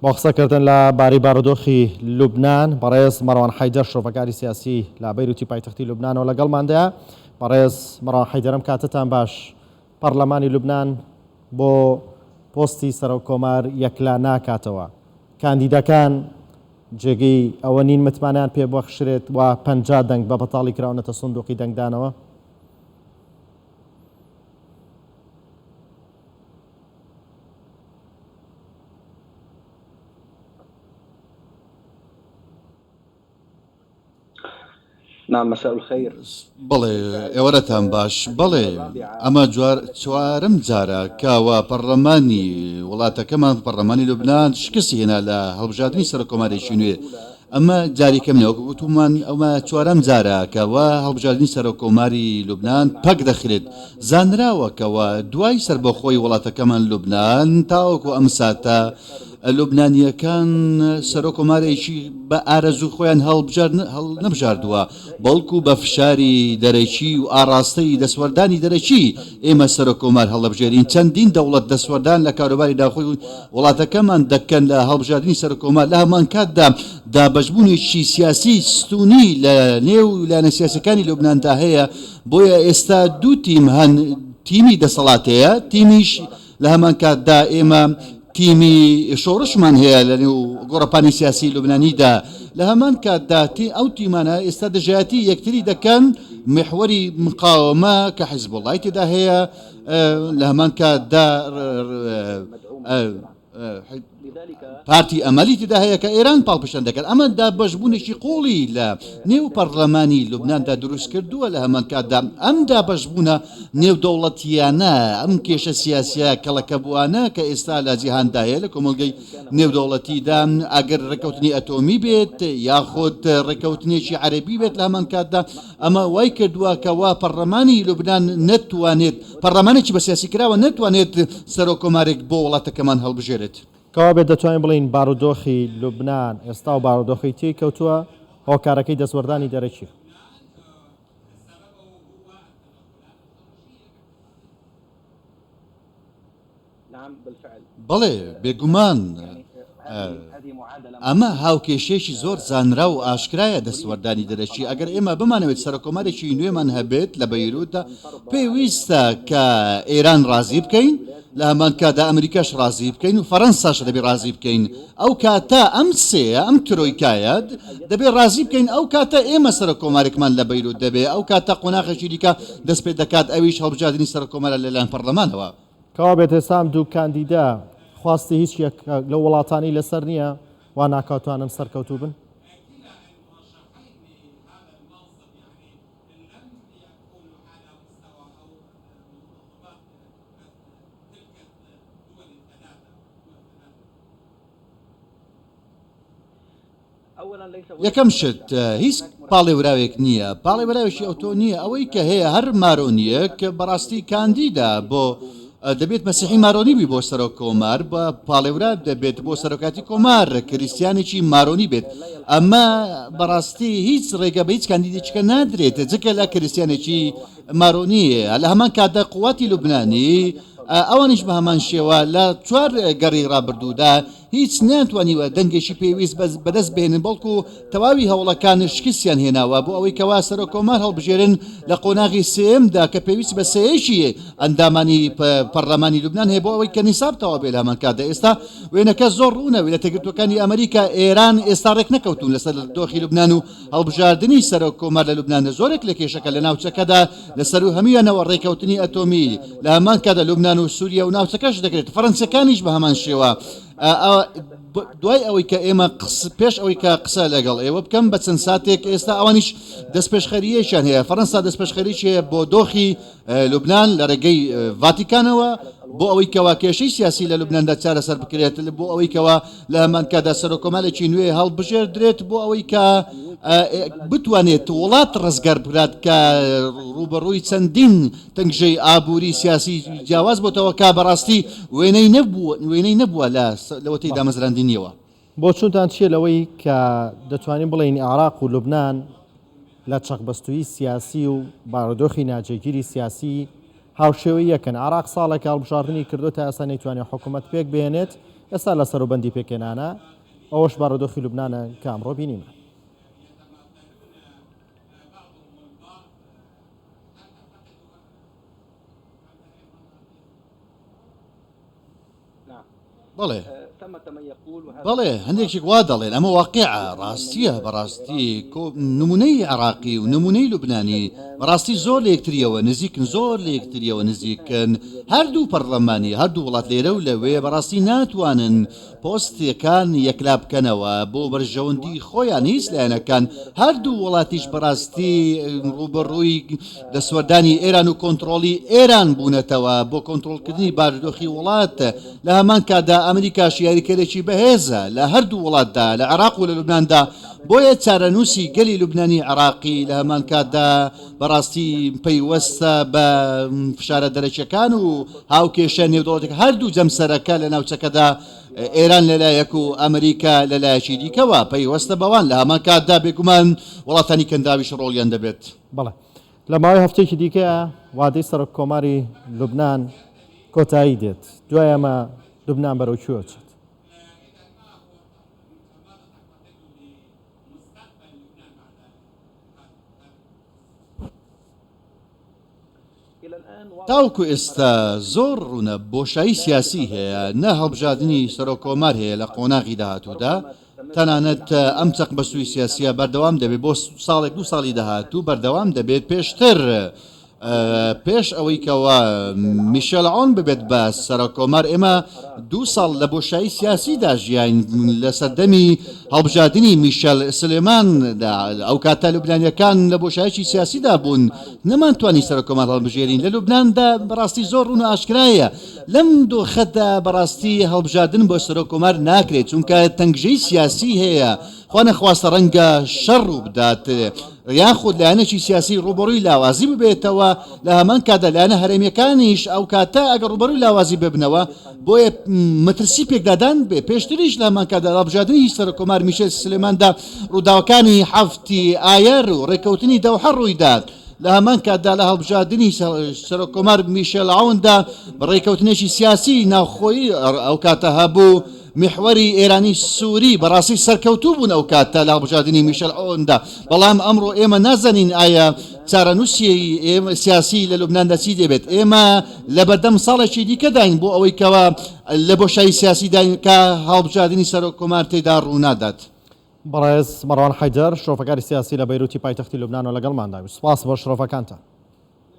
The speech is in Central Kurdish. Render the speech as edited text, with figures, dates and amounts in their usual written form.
بۆ قسەکردن لە بارەی بارودۆخی لوبنان، بەڕێز مەروان حەیدەر شرۆڤەکاری سیاسی لە بەیروتی پایتەختی لوبنانەوە لەگەڵماندایە. بەڕێز مەروان حەیدەر ئەم کاتەتان باش. پەڕلەمانی لوبنان بۆ پۆستی سەرۆک کۆمار یەکلا ناکاتەوە. کاندیدەکان جێگەی ئەوە نین متمانەیان پێ ببەخشرێت و 50 دەنگ بە بەتاڵی کراونەتە سندوقی دەنگدانەوە. بەڵێ ئێوارەتان باش بەڵێ ئەمە جوار چوارم جارە کاوە پەڕلەمانی وڵاتەکەمان پەڕلەمانی لوبناان شکستی هێنا لە هەڵبژاردنی سەرۆککۆمارێکی نوێ ئەمە جاری کەم نیە وەک وتومان ئەمە چوارەم جارە کە وا هەڵبژاردنی سەرۆک کۆماری لوبنان پەک دەخرێت زانراوە کە وا دوای سەربەخۆی وڵاتەکەمان لوبنان تاوەکو ئەم ساتە لوبنانیەکان سەرۆک کۆمارێکی بە ئارەزوو خۆیان هەڵنەبژاردووە بەڵکو بە فشاری دەرەکی و ئاڕاستەی دەستوەردانی دەرەکی ئێمە سەرۆک کۆمار هەڵدەبژێرین، چەندین دەوڵەت دەستوەردان لە کاروباری ناوخۆی وڵاتەکەمان دەکەن لە هەڵبژاردنی سەرۆک کۆمار، لە هەمانکاتدا دابەشبوونێکی سیاسی ستوونی لە نێو لایەنە سیاسیەکانی لوبناندا هەیە، بۆیە ئێستا دوو تیم هەن تیمی دەسەڵات هەیە تیمیش لە هەمان کاتدا ئێمە تیمی شۆڕشمان هەیە لە نێو گۆڕەپانی سیاسی لوبنانیدا، لە هەمان کاتدا ئەو تیمانە ئێستا دژایەتی یەکتری دەکەن، میحوەری مقاوەمە کە حیزبوڵڵای تێدا هەیە، لە هەمان کاتدا پارتی ئەمەلی تێدا هەیە کە ئێران پاڵپشتیان دەکات، ئەمە دابەشبوونێکی قووڵی لە نێو پەڕلەمانی لوبناندا دروست کردووە، لە هەمان کاتدا ئەم دابەشبوونە نێودەوڵەتییانە، ئەم کێشە سیاسییە کەڵەکەبووانە کە ئێستا لە جیهاندا هەیە، لە کۆمەڵگەی نێودەوڵەتیدا، ئەگەر ڕێککەوتنی ئەتۆمی بێت یاخود ڕێککەوتنێکی عەرەبی بێت، لە هەمان کاتدا ئەمە وای کردووە کە وا پەڕلەمانی لوبنان نەتوانێت، پەڕلەمانێکی بە سیاسی کراوە نەتوانێت سەرۆککۆمارێک بۆ وڵاتەکەمان هەڵبژێرێت. کەوابێت دەتوانین بڵێین بارودۆخی لوبنان ئێستا و بارودۆخی تێی کەوتووە هۆکارەکەی دەستوەردانی دەرەکییە. بەڵێ بێگومان ئەمە هاوکێشەیەکی زۆر زانراو و ئاشکرایە دەستوەردانی دەرەکی، ئەگەر ئێمە بمانەوێت سەرۆککۆمارێکی نوێمان هەبێت لە بەیروتدا پێویستە کە ئێران ڕازی بکەین، لە هەمان کاتدا ئەمریکاش ڕازی بکەین و فەرەنساش دەبێت ڕازی بکەین، ئەو کاتە ئەم سێیە، ئەم ترۆیکایە دەبێت ڕازی بکەین، ئەو کاتە ئێمە سەرۆککۆمارێکمان لە بەیروت دەبێت، ئەو کاتە قۆناغێکی دیکە دەست پێ دەکات ئەویش هەڵبژاردنی سەرۆککۆمارە لەلایەن پەڕلەمانەوە. کەوابێت ئێستا ئەم دوو کاندیدە خواستی هیچ یەک لەو وڵاتانەی لەسەر نییە وا ناکاتوانن سەرکەوتوو بن؟ یەکەم شت هیچ پاڵێوراوێک نییە، پاڵێوراوێکی ئەوتۆ نییە، ئەوەی کە هەیە هەر مارۆنییەک بەڕاستی کاندیدە بۆ دەبێت مەسیحی مارۆنی بی بۆ سەرۆک کۆمار بە پاڵێورا دەبێت بۆ سەرۆکاتی کۆمار کریسیانێکی مارۆنی بێت ئەمە بەڕاستی هیچ ڕێگە بە هیچ کاندیدێکە نادرێت جگە لە کریسیانێکی مارۆنی لە هەمان کاتدا قوواتی لوبنانی ئەوانیش بە هەمان شێوە لە چوار گەڕی ڕابردوودا هیچ نەیانتوانیوە دەنگێکی پێویست بەدەست بهێنن، بەڵکو تەواوی هەوڵەکان شکستیان هێناوە بۆ ئەوەی کەوا سەرۆک کۆمار هەڵبژێرن لە قۆناغی سێیەمدا کە پێویستی بە سێیەکی ئەندامانی پەڕلەمانی لوبنان هەیە بۆ ئەوەی کە نیساب تەواو بێت لە هەمان کاتدا ئێستا وێنەکە زۆر ڕوونە ویلایەتە یەکگرتووەکانی ئەمریکا ئێران ئێستا ڕێکنەکەوتوون لەسەر دۆخی لوبنان و هەڵبژاردنی سەرۆک کۆمار لە لوبنان زۆرێک لە کێشەکە لە ناوچەکەدا لە سەروو هەموویانەوە ڕێکەوتنی ئەتۆمی لە هەمان کاتدا لوبنان و سووریا و ناوچەکەش دەکرێت فەرەنسیەکانیش بە هەمان شێوە دوای ئەوەی کە ئێمە پێش ئەوەی کە قسە لەگەڵ ئێوە بکەم بە چەند ساتێک ئێستا ئەوانیش دەستپێشخەریەکیان هەیە فەرەنسا دەستپێشخەریی هەیە بۆ دۆخی لوبنان لە ڕێگەی ڤاتیکانەوە بۆ ئەوەی کەوا کێشەی سیاسی لە لوبناندا چارەسەر بکرێت بۆ ئەوەی کەوا لە هەمان کاتدا سەرۆککۆمارێکی نوێ هەڵبژێردرێت بۆ ئەوەی کە بتوانێت وڵات ڕزگار بکات کە ڕووبەڕووی چەندین تەنگژەی ئابووری سیاسی جیاواز بۆتەوە کە بەڕاستی وێنەی نەبوو وێنەی نەبووە لە لەوەتەی دامەزراندنیەوە. بۆچوونتان چییە لەوەی کە دەتوانین بڵێین عێراق و لوبنان لە چەقبەستوویی سیاسی و بارودۆخی ناجێگیری سیاسی هاوشێوەی یەکن؟ عێراق ساڵێکە هەڵبژاردنی کردووە تا ئێستا نەیتوانیوە حکوومەت پێکبهێنێت. ئێستا لە سەروبەندی پێکهێنانە، ئەوەش بارودۆخی لوبنانە کە ئەمڕۆ بینیمان. بەڵێ بەڵێ هەندێکیک وا دەڵێن ئەمە واقیعە ڕاستیە بەڕاستی نمونەی عراقی و نمونەی لوبنانی بەڕاستی زۆر لە یەکتریەوە نزیکن زۆر لە یەکتریەوە نزیکن هەردوو پەرلەمانی هەردوو وڵات لێرە و لەوێ بەڕاستی ناتوانن پۆستەکان یەکلا بکەنەوە بۆ بەرژەوەندی خۆیان هیچ لایەنەکان هەردوو وڵاتیش بەڕاستی ڕووبەڕووی دەستوەردانی ئێران و کۆنتڕۆڵی ئێران بوونەتەوە بۆ کۆنتڕۆڵکردنی بارودۆخی وڵات، لە هەمان کاتدا ئەمریکاش یاریکەرێکی بەهێزە لە هەردوو وڵاتدا لە عێراق و لە لوبناندا، بۆیە چارەنووسی گەلی لوبنانی عێراقی لە هەمان کاتدا بەڕاستی پەیوەستە بە فشارە دەرەکیەکان و هاوکێشە نێودەوڵەتیەکان هەردوو جەمسەرەکە لە ناوچەکەدا ئێران لەلایەک و ئەمریکا لەلایەکی دیکەوە پەیوەستە بەوان، لە هەمان کاتدا بێگومان وڵاتانی کەنداویش ڕۆڵیان دەبێت. بەڵێ لە ماوەی هەفتەیەکی دیکە وادەی سەرۆک کۆماری لوبنان کۆتایی دێت، دوای ئەمە لوبنان بەرەو کوێ ئەچێت؟ تاوەکو ئێستا زۆر ڕوونە بۆشایی سیاسی هەیە، نە هەڵبژاردنی سەرۆک کۆمار هەیە لە قۆناغی داهاتوودا، تەنانەت ئەم چەقبەستووی سیاسییە بەردەوام دەبێت بۆ ساڵێک دوو ساڵی داهاتوو بەردەوام دەبێت، پێشتر پێش ئەوەی کەوا میشێل عۆن ببێت بە سەرۆککۆمار ئێمە دوو ساڵ لە بۆشایی سیاسیدا ژیاین لە سەردەمی هەڵبژاردنی میشێل سلێماندا ئەو کاتە لوبنانیەکان لە بۆشایەکی سیاسیدا بوون نەمانتوانی سەرۆککۆمار هەڵبژێرین لە لوبناندا بەڕاستی زۆر ڕوون و ئاشکرایە لەم دۆخەدا بەڕاستی هەڵبژاردن بۆ سەرۆککۆمار ناکرێت چونکە تەنگژەی سیاسی هەیە خوا نەخواستە ڕەنگە شەڕ ڕووبدات یاخود لایەنێکی سیاسی ڕووبەڕووی لاوازی ببێتەوە، لە هەمان کاتدا لایەنە هەرێمییەکانیش ئەو کاتە ئەگەر ڕووبەڕووی لاوازی ببنەوە، بۆیە مەترسی پێکدادان بێ. پێشتریش لە هەمان کاتدا لە هەڵبژاردنی سەرۆککۆمار میشێل سلێماندا ڕووداوەکانی حەفتی ئایار و ڕێککەوتنی دەوحە ڕوویدا، لە هەمان کاتدا لە هەڵبژاردنی سەرۆککۆمار میشێل عەوندا ڕێککەوتنێکی سیاسی ناوخۆیی ئەو کاتە هەبوو. میحوەری ئێرانی سوری بەڕاستی سەرکەوتوو بوون ئەو کاتە لە هەڵبژاردنی میشێل عۆندا، بەڵام ئەمڕۆ ئێمە نازانین ئایا چارەنووسی سیاسی لە لوبناندا چی دەبێت. ئێمە لەبەردەم ساڵێکی دیکەداین بۆ ئەوەی کەوا لە بۆشایی سیاسیداین کە هەڵبژاردنی سەرۆک کۆمار تێدا ڕوونادات. بەڕێز مەڕوان حەیدەر، شرۆڤەکاری سیاسی لە بەیروتی پایتەختی لوبنانەوە لەگەڵماندا بوو. سوپاس بۆ شرۆڤەکانتان.